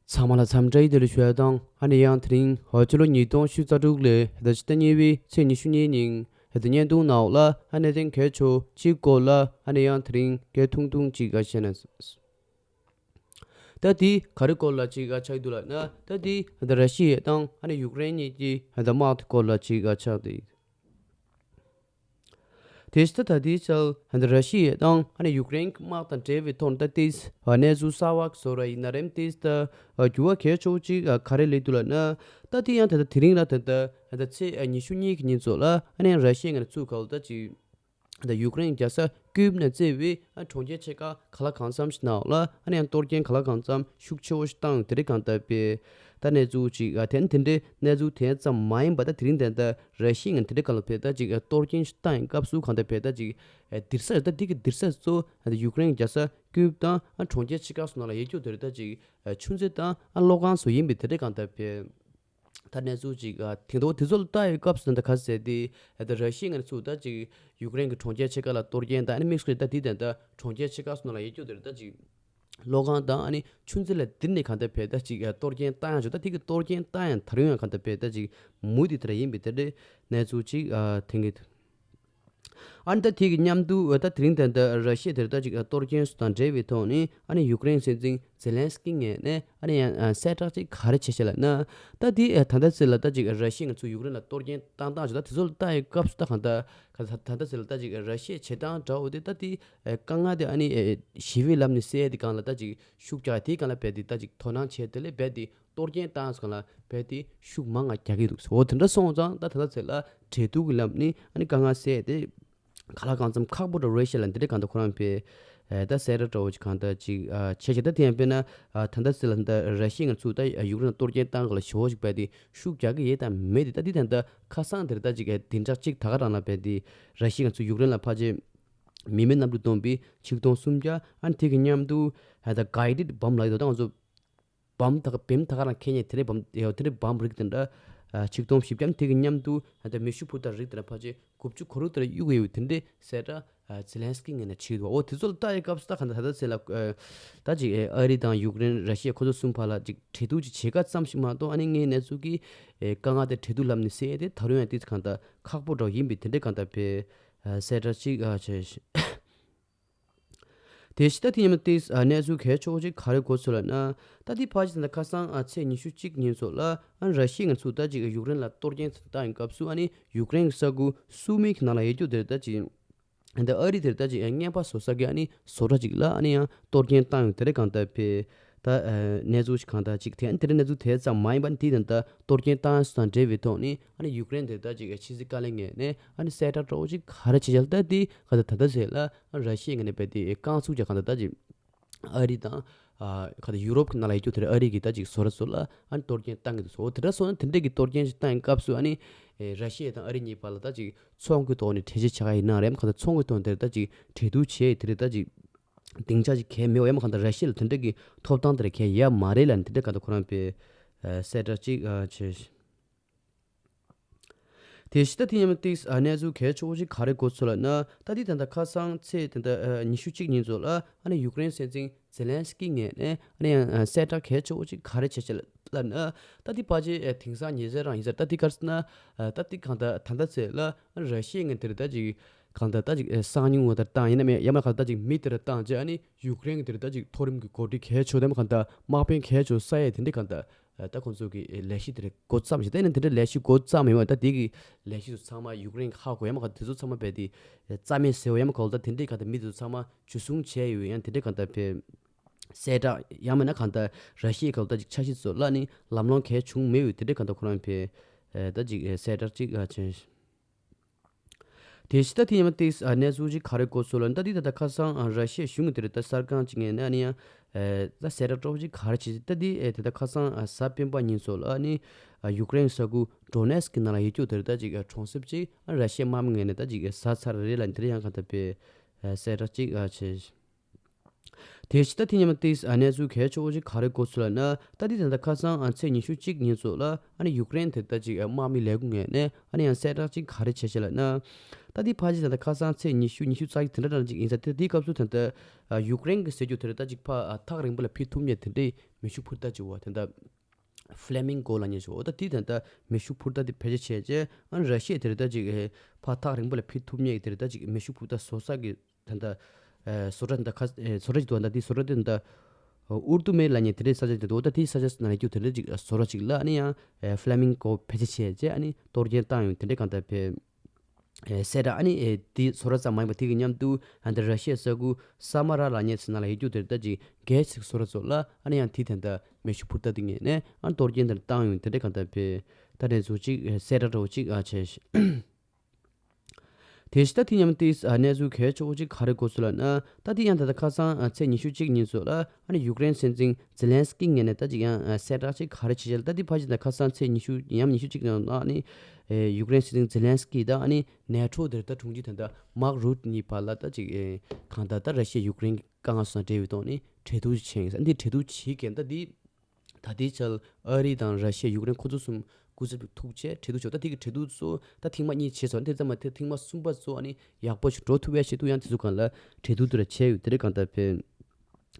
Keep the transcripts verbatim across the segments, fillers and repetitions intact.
ཚང་མ་ལ་འཚམས་འདྲི་བདེ་ལེགས་ཞུ་ཡ་དང་ཨ་ནི་ཡང་དེ་རིང་ཧོ་སྤྱི་ལོ་ཉིས་སྟོང་ཉི་ཤུ་རྩ་དྲུག་ལོའི་ཟླ་བཞི་ཟླ་གཉིས་པའི་ཚེས་ཉི་ཤུ་གཉིས་ཉིན་ཧེ་ད་བརྙན་ཐུང་ནང་ལ་ཨ་ནི་གནད་དོན་གལ་ཆེ་བོ་གཅིག་སྐོར་ལ་ཨ་ནི་ཡང་དེ་རིང་སྐད་ཐུང་ཐུང་ཅིག་ཨ་བཤད་ན། ད་དེ་ག་རེ་སྐོར་ལ་ཅིག་ཨ་ཆགས་འདུག་ལབ་ན། ད་དེ་ཧེ་ད་ར་ཤི་ཡ་དང་ཨ་ནི་ཡུཀ་རེན་གཉིས་ཀྱི་ཧེ་ད་དམག་དེ་སྐོར་ལ་ཅིག་ཨ་ཆགས་འདུག་དེ་ཕྱི་ད་ལྟའི་ཆར་ཧན་ད་ར་ཤི་ཡ་དང་ཨ་ནི་ཡུཀ་རེན་གྱི་དམག་དང་འབྲེལ་བའི་ཐོག་ནས་ད་ཏིས་གནས་ཚུལ་གསར་བ་བཟོ་ར་ཡིན་ན་རེམ། ཏིས་ད་འགྱུར་བ་གལ་ཆེ་བོ་ཅིག་ག་རེ་སླེབས་འདུག་ལབ་ན། ད་དེ་ཡང་ད་ལྟ་དེ་རིང་ལ་ད་ལྟ་ད་ལྟ་ཚེས་ཉི་ཤུ་གཉིས་ཀྱི་ཉིན་ཚོ་ལ་ཨ་ནི་ར་ཤི་ཡ་ངོས་ནས་ཚུགས་ག་ལ་ད་ཅིག་ད་ཡུཀ་རེན་རྒྱལ་ས་ཀིབ་ནས་བརྩིས་པའི་ཨ་གྲོང་ཁྱེར་ཆེ་ཁག་ག་ལ་གང་འཚམ་ཞིག་ནང་ལ་ཨ་ནི་ཡང་གཏོར་སྐྱོན་ག་ལ་གང་འཚམ་ཤུགས་ཆེ་བོ་ཞིག་བཏང་དེ་རིང་གང་ལྟར་པས། ད་གནས་ཚུལ་ཅིག་ཨ་དེ་ནི་དེ་འདྲའི་གནས་ཚུལ་དེ་ཙམ་མ་ཡིན་པ། ད་དེ་རིང་དེ་ད་ར་ཤི་ཡ་ངོས་དེ་འདྲའི་ག་ལ་བས་ད་ཅིག་ཨ་གཏོར་སྐྱོན་ཞིག་བཏང་ཡིན་སྐབས་སུ་གང་ལྟར་བས་ད་ཅིག་ཨ་དིར་ས་ད་དེ་གི་དིར་ས་གཙོ་བོ་ཨ་ད་ཡུཀ་རེན་རྒྱལ་ས་ཀིབ་དང་ཨ་གྲོང་ཁྱེར་ཆེ་ཁག་སོགས་ནང་ལ་ཡོད་རྒྱུ་དེ་རེད། ད་ཅིག་ཨ་ཆུ་མཛོད་དང་ཨ་གློག་ཁང་སོགས་ཡིན་པའི་དེ་འདྲའི་གང་ལྟར་བས། ད་གནས་ཚུལ་ཅིག་ཨ་དེང་ཐོག་དེ་ཚོ་ལ་ལྟ་ཡི་སྐབས་སུ་ད་ག་ཟེར་ཏེ་ཨ་ད་ར་ཤི་ཡ་ངོས་ཚུགས་ད་ཅིག་ཡུཀ་རེན་གྱི་གྲོང་ཁྱེར་ཆེ་ཁག་ལ་གཏོར་སྐྱོན་ད་ཨ་ནི་དམིགས་བསལ་ད་དེ་དེ་ད་གྲོང་ཁྱེར་ཆེ་ཁག་སོགས་ནང་ལ་ཡོད་རྒྱུ་དེ་རེད། ད་ཅིག་གློག་ཁང་དང་ཨ་ནི་ཆུ་མཛོད་ལ་དེ་ནས་གང་ལྟར་བས་ད་ཅིག་ཨ་གཏོར་སྐྱོན་བཏང་ཡང་ཆོག་ད་དེ་གི་གཏོར་སྐྱོན་བཏང་ཡང་ད་རུང་ཡང་གང་ལྟར་བས་ད་ཅིག་མུ་མཐུད་དེ་ར་ཡིན་པའི་དེ་འདྲའི་གནས་ཚུལ་ཅིག་ཨ་དེང་གི། ཨ་ནི་ད་དེ་གི་མཉམ་དུ་ད་དེ་རིང་ད་ད་ར་ཤི་ཡ་དེར་ད་ཅིག་གཏོར་སྐྱོན་སོགས་དང་འབྲེལ་བའི་ཐོག་ནས་ཨ་ནི་ཡུཀ་རེན་སྲིད་འཛིན་ཛེ་ལན་སི་ཀི་ངོས་ནས་ཨ་ནི་ཡང་གསལ་བསྒྲགས་ཅིག་ག་རེ་བྱས་ཤག་ལབ་ན། ད་དེ་ད་ལྟ་ཚེ་ལ་ད་ཅིག་ར་ཤི་ཡ་ང་ཚོ་ཡུཀ་རེན་ལ་གཏོར་སྐྱོན་བཏང་སྟངས་ཅིག་ད་དེ་ཚོ་ལ་ལྟ་ཡི་སྐབས་སུ་ད་གང་ལྟར་ག་ད་ད་ལྟ་ཚེ་ལ་ད་ཅིག་ར་ཤི་ཡའི་བྱེད་སྟངས་འདྲ་བོ་དེ་ད་དེ་དཀའ་ངལ་དེ་ཨ་ནི་ཞི་བའི་ལམ་ནས་སེལ་ཡ་དེ་སྒང་ལ་ད་ཅིག་ཤུགས་རྒྱག་དེའི་སྒང་ལ་རྦད་དེ་ད་ཅིག་དོ་སྣང་བྱས་དེ་ལས་རྦད་དེ། གཏོར་སྐྱོན་བཏང་སོང་ལ་རྦད་དེ་ཤུགས་མང་ང་རྒྱག་གི་འདུག་འོ་དེ་འདྲ་སོང་ཙང་ད་ད་ལྟ་ཚེ་ལ་འབྲེལ་གཏུག་གི་ལམ་ནས་ཨ་ནི་དཀའ་ངལ་སེལ་ཏེ་ག་ལ་གང་འཚམ་ཁག་པོ་འདྲ་རེད་ཤག་ལབ་འདི་འདྲ་གང་ལྟར་ཁོ་རང་པས་ད་གསལ་བསྒྲགས་འདྲ་བོ་ཅིག་གང་ལྟར་ཅིག་བྱས་ཤག་ད་དེ་ཡང་དཔེར་ན་ད་ལྟ་ཚེ་ལ་ད་ར་ཤི་ཡ་ང་ཚོ་ད་ཡུཀ་རེན་ལ་གཏོར་སྐྱོན་བཏང་ག་ལ་ཞེ་པོ་ཅིག་རྦད་དེ་ཤུགས་རྒྱག་གི་ཡོད་དང་མེད་དེ་ད་འདི་ད་ལྟ་ཁ་སང་དེར་ད་ཅིག་བདུན་ཕྲག་གཅིག་ད་ག་རང་ལ་རྦད་དེ་ར་ཤི་ཡ་ང་ཚོ་ཡུཀ་རེན་ལ་ཕར་ཆེ་མི་མེད་གནམ་གྲུ་བཏང་པའི་ཆིག་སྟོང་སུམ་བརྒྱ་ཨ་ནི་དེ་གི་མཉམ་དུ་ད་གའི་ཌེཌ་བོམ་ལབ་ཡོད་ད་ང་ཚོ། བོམ་ད་ག་བེམ་ད་ག་རང་ཁེ་ཉེ་དེ་རེ་བོམ་ཡོ་དེ་རེ་བོམ་རིགས་དེ་འདྲ་ཆིག་སྟོང་བཞི་བརྒྱ་དེ་གི་མཉམ་དུ་ད་མེ་ཤུགས་འཕུར་མདའ་རིགས་དེ་འདྲ་ཕལ་ཆེར་དགུ་བཅུ་གོ་དྲུག་དེ་འདྲ་གཡུག་གི་ཡོད་དེ་འདྲ་གསལ་བསྒྲགས་ཛེ་ལན་སི་ཀི་ངོས་ནས་བྱས་འདུག་འོ་དེ་ཚོ་ལ་ལྟ་ཡི་སྐབས་སུ་ད་ག་ད་ད་ཚེ་ལ་ད་ཅིག་ཨ་རི་དང་ཡུཀ་རེན་ར་ཤི་ཡ་ཁོ་ཚོ་གསུམ་བར་ལ་ཅིག་འབྲེལ་གཏུག་ཅིག་བྱེད་ཀ་ཙམ་ཞིག་མ་གཏོགས་ཨ་ནི་ངའི་གནས་ཚུལ་གི་དཀའ་ངལ་དེ་འབྲེལ་གཏུག་ལམ་ནས་སེལ་ཡ་དེ་ད་རུང་ཡང་དེ་གང་ལྟར་ཁག་པོ་འདྲ་ཡིན་པའི་དེ་འདྲ་གང་ལྟར་བས་གསལ་བསྒྲགས་ཅིག་བྱས། དེ་ཕྱི་ད་དེ་ཉིན་མ་ཏིས་གནས་ཚུལ་གལ་ཆེ་བོ་ཅིག་ག་རེ་གོ་ཚུལ་ལབ་ན། ད་དེ་ཕལ་ཆེར་ད་ཁ་སང་ཚེས་ཉི་ཤུ་གཅིག་ཉིན་ཚོ་ལ་ར་ཤི་ཡ་ང་ཚོ་ད་ཅིག་ཡུཀ་རེན་ལ་གཏོར་སྐྱོན་བཏང་ཡིན་སྐབས་སུ་ཨ་ནི་ཡུཀ་རེན་གྱི་ས་ཁུལ་སུ་མི་གི་ནང་ལ་ཡོད་རྒྱུ་དེར་ད་ཅིག་ད་ཨ་རི་དེར་ད་ཅིག་རྔན་པ་བཟོ་ས་གི་ཨ་ནི་བཟོ་གྲྭ་ཅིག་ལ་ཨ་ནི་ཡང་གཏོར་སྐྱོན་བཏང་ཡོད་དེ་རེད་གང་ལྟར་བས། ད་གནས་ཚུལ་ཞིག་གང་ལྟར་ཅིག་དེ་ཨ་ནི་དེ་འདྲ་གནས་ཚུལ་དེ་ཙམ་མ་ཡིན་པ་ནི་དེ་དང་ད་གཏོར་སྐྱོན་བཏང་ས་དང་འབྲེལ་བའི་ཐོག་ནས་ཨ་ནི་ཡུཀ་རེན་དེ་ད་ཅིག་ཕྱི་སྲིད་བཀའ་བློན་ངོས་ནས་ཨ་ནི་གསལ་བསྒྲགས་འདྲ་བོ་ཅིག་ག་རེ་བྱས་ཤག་ད་དེ་ག་ད་ད་ལྟ་ཟེར་ལ་ར་ཤི་ཡ་ངོས་ནས་རྦད་དེ་རྐང་ཚུགས་རྒྱག་གང་ད་ད་ཅིག་ཨ་རི་དང་ཨ་ག་ད་ཡུ་རོབ་ཀྱི་ནང་ལ་ཡོད་རྒྱུ་དེ་རེད། ཨ་རི་གི་ད་ཅིག་བཟོ་གྲྭ་ཚོ་ལ་ཨ་ནི་གཏོར་སྐྱོན་བཏང་གི་འདུག་ཟེར། འོ་དེ་འདྲ་སོང་ན་དེ་འདྲ་གི་གཏོར་སྐྱོན་ཞིག་བཏང་ཡིན་སྐབས་སུ་ཨ་ནི་ར་ཤི་ཡ་དང་ཨ་རི་གཉིས་བར་ལ་ད་ཅིག་ཚོང་གི་ཐོག་ནས་གྲོས་བྱེད་བྱ་ག་ཡིན་ན་རེད་མ་ག་ད་ཚོང་གི་ཐོག་ནས་དེ་རེད་ད་ཅིག་འབྲེལ་གཏུག་བྱས་དེ་རེད་ད་ཅིག་སྡིངས་ཆ་ཅིག་གང་ཡང་མེད་པ་ཡང་མ་གང་ལྟར་ར་ཤི་ཡ་ལ་དེ་འདྲ་གི་ཐོབ་ཐང་དེ་འདྲ་གང་ཡང་ཡོད་མ་རེད་ལབ་ནས་དེ་འདྲ་གང་ལྟར་ཁོ་རང་པས་གསལ་བསྒྲགས་ཅིག་བྱས། དེ་ཕྱི་ད་དེ་ཉིན་མ་ཏིས་གནས་ཚུལ་གལ་ཆེ་བོ་ཅིག་ག་རེ་གོ་ཚུལ་ལབ་ན། ད་དེ་ད་ལྟ་ཁ་སང་ཚེས་དེ་ད་ཉི་ཤུ་གཅིག་ཉིན་ཚོ་ལ་ཨ་ནི་ཡུཀ་རེན་སྲིད་འཛིན་ཛེ་ལན་སི་ཀི་ངོས་ནས་ཨ་ནི་ཡང་གསལ་བསྒྲགས་གལ་ཆེ་བོ་ཅིག་ག་རེ་བྱས་བྱས་ལབ་ན། ད་དེ་ཕལ་ཆེར་དེང་སང་ཉེ་ཆར་རང་ཡིན་ཟེར། ད་དེ་ག་རེ་ཟེར་ན་ད་དེ་གང་ད་ད་ལྟ་ཚེ་ལ་ར་ཤི་ཡ་ངོས་དེར་ད་ཅིག་གང་ལྟར་ད་ཅིག་ཨེ་གསང་མྱུལ་ངོ་ལྟར་བཏང་ཡིན་ན་མེད་ཡང་མ་གང་ལྟར་ད་ཅིག་མི་དེར་བཏང་རྗེས་ཨ་ནི་ཡུཀ་རེན་གྱི་དེར་ད་ཅིག་མཐོ་རིམ་གྱི་འགོ་ཁྲིད་གལ་ཆེ་དེ་མ་གང་ལྟར་དམག་དཔོན་གལ་ཆེ་ས་ཡ་དེ་འདྲའི་གང་ལྟར་ད་ཁོང་ཚོ་གི་ལས་གཞི་དེ་འགོ་བརྩམས་ཤིང་། དེ་ནི་དེ་འདྲའི་ལས་གཞི་འགོ་བརྩམས་ཡོང་བ་ད་དེ་གི་ལས་གཞི་ཚོ་ཚང་མ་ཡུཀ་རེན་གྱི་ཧ་གོ་ཡང་མ་གང་དེ་ཚོ་ཚང་མ་རྦད་དེ་རྩ་མེད་ཟེར་བ་ཡང་མ་གང་ལྟར་དེ་འདྲའི་གང་ལྟར་མི་དེ་ཚོ་ཚང་མ་འཇུ་བཟུང་བྱས་ཡོད། ཡང་དེ་འདྲའི་གང་ལྟར་བས་གསལ་བསྒྲགས་ཡང་མིན་ན་གང་ལྟར་ར་ཤི་ཡའི་གང་ལྟར་ཅིག་འཆར་གཞི་ཚོ་ལ་ནི་ལམ་ལྷོང་གལ་བྱུང་མེད་ཡོད། དེ་འདྲའི་གང་ལྟར་ཁོ་རང་བས་ད་ཅིག་གསལ་བསྒྲགས་ཅིག་བྱས། དེ་ཕྱི་ད་དེ་ཉིན་མ་ཏིས་གནས་ཚུལ་ཅིག་ག་རེ་གོ་ཚུལ་ལབ་ན། ད་དེ་ད་ལྟ་ཁ་སང་ར་ཤི་ཡ་གཞུང་གི་དེ་རེད་ད་གསར་ཁང་ཅིག་ངོས་ནས་ཨ་ནི་ཡང་ད་གསལ་བསྒྲགས་འདྲ་བོ་ཅིག་ག་རེ་བྱས་ད་དེ་དེ་ད་ལྟ་ཁ་སང་གཟའ་སྤེན་པ་ཉིན་ཚོ་ལ་ཨ་ནི་ཡུཀ་རེན་ས་ཁུལ་ཌོ་ནེ་སི་ཀི་ནང་ལ་ཡོད་རྒྱུ་དེ་རེད་ད་ཅིག་གྲོང་གསེབ་ཅིག་ར་ཤི་ཡ་དམག་མི་ངོས་ནས་ད་ཅིག་ཟ་ཚར་རེད་ལབ་དེ་རེད། ཡང་གང་ལྟར་བས་གསལ་བསྒྲགས་ཅིག་བྱས། དེ་བཞིན་ད་དེ་མཉམ་དུ་གནས་ཚུལ་གལ་ཆེ་བོ་ཅིག་ག་རེ་གོ་ཚུལ་ལབ་ན། ད་དེ་ད་ལྟ་ཁ་སང་ཚེས་ཉི་ཤུ་གཅིག་ཉིན་ཚོ་ལ་ཨ་ནི་ཡུཀ་རེན་དེ་ད་ཅིག་དམག་མི་ལས་ཁུངས་ངོས་ནས་ཨ་ནི་ཡང་གསལ་བསྒྲགས་ཅིག་ག་རེ་བྱས་ཤག་ལབ་ན། ད་དེ་ཕལ་ཆེར་ད་ལྟ་ཁ་སང་ཚེས་ཉི་ཤུ་ཉི་ཤུ་རྩ་གཅིག་དེ་འདྲ་འདྲ་ཅིག་ཡིན་ས། དེ་དེའི་སྐབས་སུ་ད་ལྟ་ཡུཀ་རེན་གྱི་ཟེར་རྒྱུ་དེ་རེད། ད་ཅིག་ཕར་ཐག་རིང་པོ་ལ་ཕུད་ཐུབ་མཁན་དེ་འདྲའི་མེ་ཤུགས་འཕུར་མདའ་ཅིག་བ་དེ་འདྲ། ཕ་ལེ་མིང་གོ་ལབ་མཁན་ཞིག་འོ་ད་དེ་ད་ལྟ་མེ་ཤུགས་འཕུར་མདའ་དེ་བེད་སྤྱོད་བྱས་རྗེས་ཨ་ནི་ར་ཤི་ཡ་དེ་རེད། ད་ཅིག་ཨེ་ཕར་ཐག་རིང་པོ་ལ་ཕུད་ཐུབ་མཁན་གྱི་དེ་རེད། ད་ཅིག་མེ་ཤུགས་འཕུར་མདའ་བཟོ་ས་གི་ད་ལྟ་ཨེ་བཟོ་གྲྭ་དེ་འདྲ་ཁ་ཨེ་བཟོ་གྲྭ་ཅིག་འདུག་འོ་ད་དེ་བཟོ་གྲྭ་དེ་ད་ལྟ་ཨུར་དུ་མེ་ལབ་མཁན་དེ་འདྲའི་ས་ཆ་དེ་འདུག་འོ་ད་དེ་ས་ཆ་ནང་ལ་རྒྱུ་དེ་འདྲ་ཅིག་བཟོ་གྲྭ་ཅིག་ལ་ཨ་ནི་ཡང་ཨེ་ཕ་ལེ་མིང་གོ་བེད་སྤྱོད་བྱས་རྗེས་ཨ་ནི་གཏོར་སྐྱོན་བཏང་ཡོང་། དེ་འདྲ་གང་ལྟར་བས། ཨེ་གསལ་བསྒྲགས་ཨ་ནི་ཨེ་དེ་བཟོ་གྲྭ་ཙམ་མ་ཡིན་པ་དེ་གི་མཉམ་དུ་ཨ་ད་ར་ཤི་ཡའི་ས་ཁུལ་ས་མ་ར་ལབ་མཁན་ཚོ་ནང་ལ་ཡོད་རྒྱུ་དེ་ད་ཅིག་གྷེ་སི་ཅིག་བཟོ་གྲྭ་ཚོ་ལ་ཨ་ནི་ཡང་དེ་ད་ལྟ་མེ་ཤུགས་འཕུར་མདའ་དེ་ངོས་ནས་ཨ་ནི་གཏོར་སྐྱོན་དེ་བཏང་ཡོང་། དེ་འདྲ་གང་ལྟར་བས། ད་དེ་ཚོ་ཅིག་ཨེ་གསལ་བསྒྲགས་འདྲ་བོ་ཅིག་ཨ་བྱས། དེ་བཞིན་ད་དེ་མཉམ་དུ་ཨ་གནས་ཚུལ་གལ་ཆེ་བོ་ཅིག་ག་རེ་གོ་ཚུལ་ལབ་ན། ད་དེ་ཡང་ད་ལྟ་ཁ་སང་ཨ་ཚེས་ཉི་ཤུ་གཅིག་ཉིན་ཚོ་ལ་ཨ་ནི་ཡུཀ་རེན་སྲིད་འཛིན་ཛེ་ལན་སི་ཀི་ངོས་ནས་ད་ཅིག་ཡང་ཨ་གསལ་བསྒྲགས་ཅིག་ག་རེ་བྱས་ཤག་ལབ། ད་དེ་ཕལ་ཆེར་ད་ཁ་སང་ཚེས་ཉི་ཤུ་ཡང་ཉི་ཤུ་གཅིག་ནང་ཨ་ནི་ཨེ་ཡུཀ་རེན་སྲིད་འཛིན་ཛེ་ལན་སི་ཀི་དང་ཨ་ནི་ནེ་ཊོ་དེར་ད་དྲུང་ཆེ་དེ་ད་མཱག་རུ་ཊི་གཉིས་བར་ལ་ད་ཅིག་ཨེ་གང་ལྟར་ད་ར་ཤི་ཡ་ཡུཀ་རེན་གྱི་དཀའ་ངལ་སོགས་དང་འབྲེལ་བའི་ཐོག་ནས་གྲོས་བསྡུར་ཅིག་བྱས་ཡིན་ས། འདི་གྲོས་བསྡུར་བྱེད་མཁན་ད་འདི། ད་ལྟའི་ཆར་ཨ་རི་དང་ར་ཤི་ཡ་ཡུཀ་རེན་ཁོ་ཚོ་གསུམ་སྐུ་ཚབ་ཐུག་བྱས་གྲོས་བསྡུར་བྱས། ད་དེ་གི་གྲོས་བསྡུར་ཚོ་ད་ཐེངས་མ་གཉིས་བྱས་སོང་། དེ་ཙམ་མ་ཐེ་ཐེངས་མ་གསུམ་པ་ཚོ་ཨ་ནི་ཡག་པོ་ཞིག་འགྲོ་ཐུབ་ཡ་ཆེད་དུ་ཡང་དེ་ཚོ་སྒང་ལ་གྲོས་བསྡུར་དེ་འདྲ་བྱས་ཡོད། དེ་འདྲ་གང་ལྟར་བས་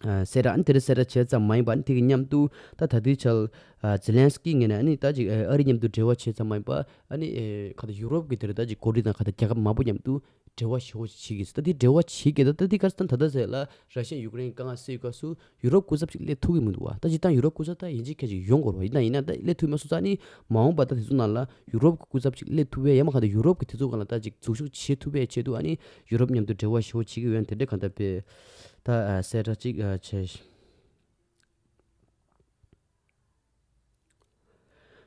ཨ་གསལ་བསྒྲགས་ཨ་ནི་དེ་འདྲ་གསལ་བསྒྲགས་བྱས་ཙམ་མ་ཡིན་པ། ཨ་ནི་དེ་གི་མཉམ་དུ་ད་ད་ལྟའི་ཆར་ཨ་ཛེ་ལན་སི་ཀི་ངོས་ནས་ཨ་ནི་ད་ཅིག་ཨ་རི་མཉམ་དུ་འབྲེལ་བ་བྱས་ཙམ་མ་ཡིན་པ། ཨ་ནི་ཨེ་ག་ད་ཡུ་རོབ་ཀྱི་དེ་རེད། ད་ཅིག་འགོ་ཁྲིད་དང་ག་ད་རྒྱལ་ཁབ་མང་པོ་མཉམ་དུ་འབྲེལ་བ་ཞེ་པོ་ཅིག་བྱེད་ཀྱི་ཟེར། ད་དེ་འབྲེལ་བ་བྱེད་ཀྱི་ད་ད་དེ་ག་ས་ད་ད་ད་ཟེར་ལ་ར་ཤི་ཡ་ཡུཀ་རེན་དཀའ་ངལ་སེལ་སྐབས་སུ་ཡུ་རོབ་སྐུ་ཚབ་ཅིག་སླེབས་ཐུབ་ཀྱི་མི་འདུག་བ། ད་སྤྱིར་བཏང་ཡུ་རོབ་སྐུ་ཚབ་ད་ཡིན་གཅིག་མིན་གཅིག་ཡོང་དགོས་རེད་བ། ཡིན་ན་ཡིན་ན་ད་སླེབས་ཐུབ་མ་སོང་ཙང་ནི་མ་འོངས་པ་ད་དེ་ཚོ་ནང་ལ་ཡུ་རོབ་ཀྱི་སྐུ་ཚབ་ཅིག་སླེབས་ཐུབ་པའི་ཡང་མ་ག་ད་ཡུ་རོབ་ཀྱི་དེ་ཚོ་སྒང་ལ་ད་ཅིག་འཛུལ་ཞུགས་བྱེད་ཐུབ་པའི་ཆེད་དུ་ཨ་ནི་ཡུ་རོབ་མཉམ་དུ་འབྲེལ་བ་ཞེ་པོ་བྱེད་ཀྱི་ཡོད། དེ་འདྲ་གང་ལྟར་བས་ད་ཨ་གསལ་བསྒྲགས་ཅིག་ཨ་བྱས།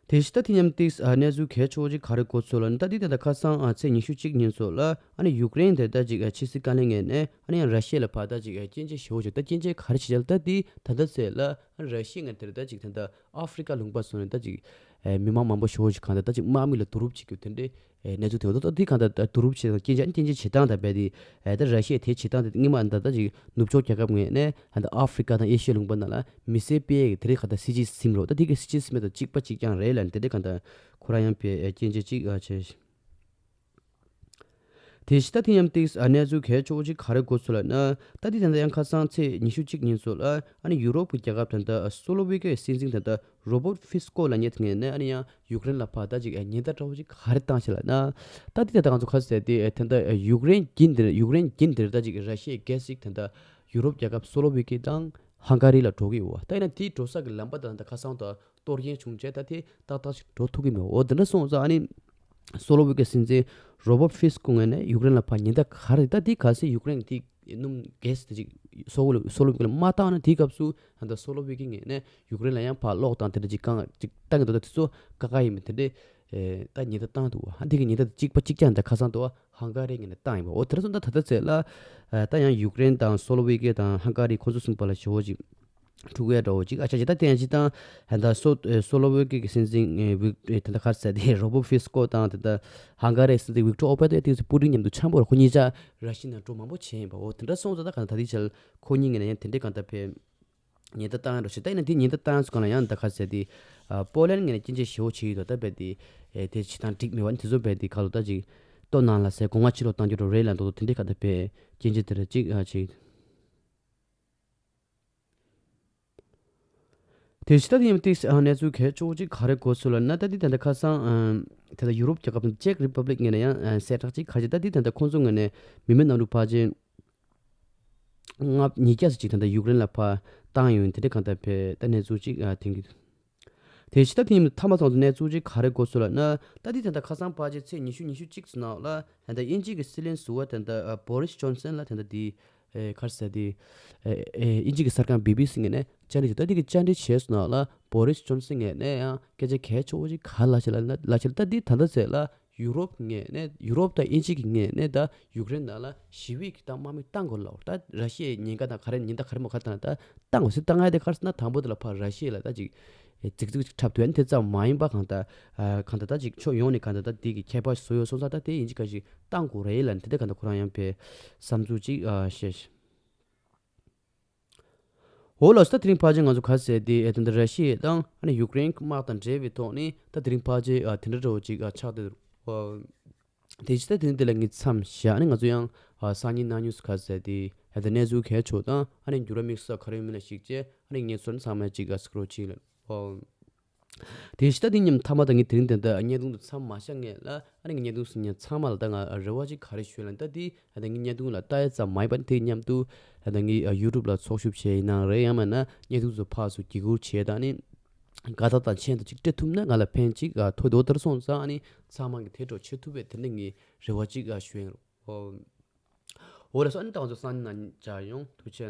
དེ་བཞིན་ད་དེ་མཉམ་ཏིག་ཨ་གནས་ཚུལ་གལ་ཆེ་བོ་ཅིག་ག་རེ་གོ་ཚུལ་ལབ་ན། ད་འདི་ད་ལྟ་ཁ་སང་ཨ་ཚེས་ཉི་ཤུ་གཅིག་ཉིན་ཚོ་ལ་ཨ་ནི་ཡུཀ་རེན་དེ་ད་ཅིག་ཨ་ཕྱི་སྲིད་བཀའ་བློན་ངོས་ནས་ཨ་ནི་ཡང་ར་ཤི་ཡ་ལ་ཕར་ད་ཅིག་ཨ་སྐྱོན་བརྗོད་ཞེ་བོ་ཅིག་ད་སྐྱོན་བརྗོད་ག་རེ་བྱེད་ཅག་ལ་ད་འདི་ད་ལྟ་ཚེ་ལ་ཨ་ར་ཤི་ཡ་ངོས་དེར་ད་ཅིག་ད་ལྟ་ཨ་ཧྥི་རི་ཀ་ལུང་པ་སོགས་ནས་ད་ཅིག་ཨ་མི་མང་མང་པོ་ཞེ་བོ་ཅིག་གང་ད་ད་ཅིག་དམག་མི་ལ་བསྡུ་རུབ་བྱེད་རྒྱུ་དེ་འདྲའི་ཨེ་གནས་ཚུལ་དེ་འོ་ད་འདི་གང་ལྟར་བསྡུ་རུབ་བྱེད་དང་སྐྱོན་བརྗོད་སྐྱོན་བརྗོད་བྱེད་སྟངས་དང་རྦད་དེ་ཨེ་ད་ར་ཤི་ཡའི་དེ་བྱེད་སྟངས་དེ་སྔོན་མ་ད་ལྟ་ཅིག་ནུབ་ཕྱོགས་རྒྱལ་ཁབ་ངོས་ནས་ད་ལྟ་ཨ་ཧྥི་རི་ཀ་དང་ཨེ་ཤི་ཡའི་ལུང་པ་ནང་ལ་མི་སེར་སྤེལ་ཡས་ཀྱི་དེ་རིགས་གང་ལྟར་སྲིད་ཇུས་ཟིན་རོགས། ད་དེ་གི་སྲིད་ཇུས་ཟིན་མེད་དང་གཅིག་པ་གཅིག་རྐྱང་རེད་ལབ་ནས་དེ་འདྲའི་གང་ལྟར་ཁོ་རང་ཡང་བས་ཨེ་སྐྱོན་བརྗོད་ཅིག་ཨ་བྱས། དེ་བཞིན་ད་དེ་མཉམ་ཏིག་ཨ་གནས་ཚུལ་གལ་ཆེ་བོ་ཅིག་ག་རེ་གོ་ཚུལ་ལབ་ན། ད་དེ་ད་ལྟ་ཡང་ཁ་སང་ཚེས་ཉི་ཤུ་གཅིག་ཉིན་ཚོ་ལ་ཨ་ནི་ཡུ་རོབ་ཀྱི་རྒྱལ་ཁབ་ད་ལྟ་སོ་ལོ་ཝེ་ཀི་ཡའི་སྲིད་འཛིན་ད་ལྟ་རོ་བོར་ཕི་སི་ཀོ་ལབ་མཁན་དེ་ངོས་ནས་ཨ་ནི་ཡང་ཡུཀ་རེན་ལ་ཕར་ད་ཅིག་ཉེན་བརྡ་འདྲ་བོ་ཅིག་ག་རེ་བཏང་ཤག་ལབ་ན། ད་འདི་ད་ལྟ་ང་ཚོ་ཁ་གསལ་དེ་ད་ལྟ་ཡུཀ་རེན་རྒྱུན་འདིར་ཡུཀ་རེན་རྒྱུན་འདིར་ད་ཅིག་ར་ཤི་ཡའི་གྷེ་སི་ཅིག་ད་ལྟ་ཡུ་རོབ་རྒྱལ་ཁབ་སོ་ལོ་ཝེ་ཀི་དང་ཧང་ག་རི་ལ་འགྲོ་གི་ཡོད་པ། ད་ཡིན་ན་དེའི་འགྲོ་ས་གི་ལམ་པ་ད་ད་ཁ་སང་ད་གཏོར་སྐྱོན་བྱུང་བྱས་ད་དེ་ཏག་ཏག་ཅིག་འགྲོ་ཐུབ་ཀྱི་མེད། འོ་དེ་འདྲ་སོང་ཙང་ཨ་ནི་སོ་ལོ་ཝེ་ཀི་སྲིད་འཛིན་རོ་བོར་ཕི་སི་ཀོ་ངོས་ནས་ཡུཀ་རེན་ལ་ཕར་ཉེན་བརྡ་ག་རེ་ད་དེ་གལ་སྲིད་ཡུཀ་རེན་དེ་སྣུམ་གྷེ་སི་དེ་ཅིག་སོ་ལོ་སོ་ལོ་ཝེ་ཀི་ལ་མ་བཏང་ན་དེའི་སྐབས་སུ་ད་ལྟ་སོ་ལོ་ཝེ་ཀི་ངོས་ནས་ཡུཀ་རེན་ལ་ཡང་ཕར་གློག་དང་དེ་འདྲ་ཅིག་གང་ཅིག་བཏང་གི་འདུག་ད་དེ་ཚོ་ཀ་ཁ་ཡིན་མིན་དེ་འདྲའི་ཨེ་ད་ཉེན་བརྡ་བཏང་འདུག་ཨ་འདི་གི་ཉེན་བརྡ་དེ་གཅིག་པ་གཅིག་རྐྱང་ད་ཁ་སང་དུ་ཧང་ག་རི་ངོས་ནས་བཏང་ཡིན་པ། འོ་དེ་འདྲ་སོང་ད་ད་ལྟ་ཚེ་ལ་ཨེ་ད་ཡང་ཡུཀ་རེན་དང་སོ་ལོ་ཝེ་ཀི་དང་ཧང་ག་རི་ཁོང་ཚོ་གསུམ་བར་ལ་ཞེ་བོ་ཅིག་འཁྲུག་ཡ་འདྲ་བོ་ཅིག་ཨ་ཅག་ཅིག་ད་དེ་ཡང་ཅིག་དང་ད་སོ་ཨེ་སོ་ལོ་ཝེ་ཀི་གི་སྲིད་འཛིན་ཨེ་ཝིག་ཨེ་ད་ལྟ་ག་རེ་ཟེར་དེ་རོ་བོ་ཕི་སི་ཀོ་དང་ད་ལྟ་ཧང་ག་རིའི་སྲིད་འཛིན་ཝིག་ཏོར་ཨོར་བན་དེ་དེ་ཚོ་པུ་ཏིན་མཉམ་དུ་འཆམ་པོ་ར་ཁོ་གཉིས་ཆ་ར་ཤི་ཡ་ནང་འགྲོ་མང་པོ་བྱས་ཡིན་པ། འོ་དེ་འདྲ་སོང་ཙང་ད་ག་ད་དེ་ཆ་ཁོ་གཉིས་ངོས་ནས་ཡང་དེ་འདྲའི་གང་ལྟར་བས་ཉེན་བརྡ་བཏང་ཡ་འདྲ་ཞིག་ད་ཡིན་ན་དེ་ཉེན་བརྡ་བཏང་ཡ་ཚོ་གང་ལ་ཡང་ད་ག་རེ་ཟེར་དེ་ཨ་པོ་ལན་ངོས་ནས་སྐྱོན་བརྗོད་ཞེ་བོ་བྱས་ཡོད་དོ། ད་བས་དེ་ཨེ་དེ་བྱེད་སྟངས་འགྲིག་མེད་པ་ནི་དེ་ཚོ་བས་དེ་ག་ལོ་ད་ཅིག་ལྟོ་ནང་ལ་ཟས་སྒོ་ང་ཕྱི་ལོགས་བཏང་རྒྱུ་འདྲ་རེད་ལབ་འདུག་དེ་འདྲའི་གང་ལྟར་བས་སྐྱོན་བརྗོད་དེ་འདྲ་ཅིག་ཨ་ཅིག་དེ་བཞིན་ད་དེ་ཡང་ཏིག་ཨ་གནས་ཚུལ་གལ་ཆེ་བོ་ཅིག་ག་རེ་གོ་ཚུལ་ལབ་ན། ད་དེ་ད་ལྟ་ཁ་སང་ཨ་དེ་ལྟ་ཡུ་རོབ་རྒྱལ་ཁབ་ཅེག་རི་པབ་ལིག་ངོས་ནས་ཡང་ཨ་གསལ་བསྒྲགས་ཅིག་ག་རེ་ད་དེ་ད་ལྟ་ཁོང་ཚོ་ངོས་ནས་མི་མེད་གནམ་གྲུ་ཕལ་ཆེར་ལྔ་ཉིས་བརྒྱ་ཙམ་ཅིག་ད་ལྟ་ཡུཀ་རེན་ལ་ཕར་བཏང་ཡོད། དེ་འདྲ་གང་ལྟར་བས་ད་གནས་ཚུལ་ཅིག་ཨ་ཐོན་གྱི་འདུག་དེ་བཞིན་ད་དེ་ཡིན་མཐའ་མ་ཚང་དུ་གནས་ཚུལ་ཅིག་ག་རེ་གོ་ཚུལ་ལབ་ན། ད་དེ་ད་ལྟ་ཁ་སང་ཕལ་ཆེར་ཚེས་ཉི་ཤུ་ཉི་ཤུ་གཅིག་ཙམ་ནང་ལ་ད་ལྟ་དབྱིན་ཇི་གི་སྲིད་བློན་ཟུར་པ་ད་ལྟ་ཨ་བོ་རིས་ཇོན་སན་ལ་ད་ལྟ་དེ་ཨེ་ག་རེ་ཟེར་དེ་ཨེ་ཨེ་དབྱིན་ཇི་གི་གསར་ཁང་བི་བི་སི་ངོས་ནས་བཅར་འདྲི་བྱས། ད་དེ་གི་བཅར་འདྲི་བྱས་སོང་ན་ལ་བོ་རིས་ཇོན་སན་ངོས་ནས་ཡང་སྐད་ཆ་གལ་ཆེ་བོ་ཅིག་ག་ལབ་བྱས་ལབ་ན་ལབ་བྱས་ད་དེ་ད་ལྟ་ཚེ་ལ་ཡུ་རོབ་ངོས་ནས་ཡུ་རོབ་དང་དབྱིན་ཇི་གི་ངོས་ནས་ད་ཡུཀ་རེན་ནང་ལ་ཞི་བའི་གི་ད་དམག་མི་བཏང་དགོས་ལབ། ད་ར་ཤི་ཡའི་ཉེན་ཁ་དང་ག་རེ་ཉེན་བརྡ་ག་རེ་མོ་ག་རེ་བཏང་ད་བཏང་དགོས་ཟེར་བཏང་ཡ་དེ་ག་རེ་ཟེར་ན་དང་པོ་དེ་ལ་ཕར་ར་ཤི་ཡ་ལ་ད་ཅིག་རྫིག་རྫིག་ཅིག་འཁྲབ་འདུག་ཨ་ནི་དེ་ཙམ་མ་ཡིན་པ་གང་ལྟར་ཨ་གང་ལྟར་ད་ཅིག་ཕྱོགས་ཡོངས་ནས་གང་ལྟར་ད་དེ་གི་ཁྱད་པར་བཟོ་ཡོད་སོང་ཙང་ད་དེ་ཡིན་གཅིག་ག་ཅིག་བཏང་དགོས་རེད་ལབ་ནས་དེ་འདྲ་གང་ལྟར་ཁོ་རང་ཡང་བས་བསམ་ཚུལ་ཅིག་ཨ་བཤད། འོ་ལགས་སོ། ད་དེ་རིང་ཕལ་ཆེར་ང་ཚོ་ག་རེ་ཟེར་དེ་ཨེ་ད་ལྟ་ར་ཤི་ཡ་དང་ཨ་ནི་ཡུཀ་རེན་དམག་དང་འབྲེལ་བའི་ཐོག་ནས་ད་དེ་རིང་ཕལ་ཆེར་ཨ་དེ་འདྲ་འདྲ་བོ་ཅིག་ཨ་ཆགས་བསྡད་འདུག་འོ། དེ་ཕྱི་ད་དེ་རིང་དེ་ལ་ངས་མཚམས་བཞག་ཨ་ནི་ང་ཚོ་ཡང་ཨ་སང་ཉིན་གནངས་ཉིན་སུ་ག་རེ་ཟེར་དེ་ཨེ་ད་གནས་ཚུལ་གལ་ཆེ་དང་ཨ་ནི་འགྱུར་བ་དམིགས་བསལ་ག་རེ་ཡོད་མེད་ལ་གཞིགས་བྱས་ཨ་ནི་ངས་ཚོར་ཚང་མ་ཅིག་ཨ་སྐྱོར་བ་བྱེད་ལ། འོ། དེ་ཕྱི་ད་དེ་མཉམ་མཐའ་མ་ད་ངས་དེ་རིང་དེ་འདྲ་བརྙན་ཐུང་དུ་མཚམས་མ་བཞག་སྔོན་ལ་ཨ་ནི་ངས་བརྙན་ཐུང་གཟིགས་མཁན་ཚང་མ་ལ་ད་ང་རེ་བ་ཅིག་ག་རེ་ཞུ་ལ་ད་དེ་ཨ་ད་ངས་བརྙན་ཐུང་ལ་ལྟ་ཡ་ཙམ་མ་ཡིན་པ་དེ་མཉམ་དུ་ཨ་ད་ངས་ཡུ་ཊུབ་ལ་ཚོགས་ཞུགས་བྱས་ཡིན་ནའང་རེད། ཡང་མིན་ན་བརྙན་ཐུང་ཚོ་ཕར་ཚུར་བརྒྱུད་སྐུར་བྱས་ད་ནི་དགའ་རྟགས་དང་མཆན་དང་ཅིག་སྤྲད་ཐུབ་ན་ང་ལ་ཕན་ཅིག་ཨ་ཐོགས་དོ་ལྟར་སོང་ཙང་ཨ་ནི་ཚང་མ་གི་དེ་འགྲོ་བྱེད་ཐུབ་པའི་དེ་འདྲ་ངས་རེ་བ་ཅིག་ཨ་ཞུ་ཡིན་རོ། འོ་ལགས་སོ། ཨ་ནི་ད་ང་ཚོ་སང་ཉིན་ནང་མཇལ་ཡོང་། ཐུགས་རྗེ་ཆེ།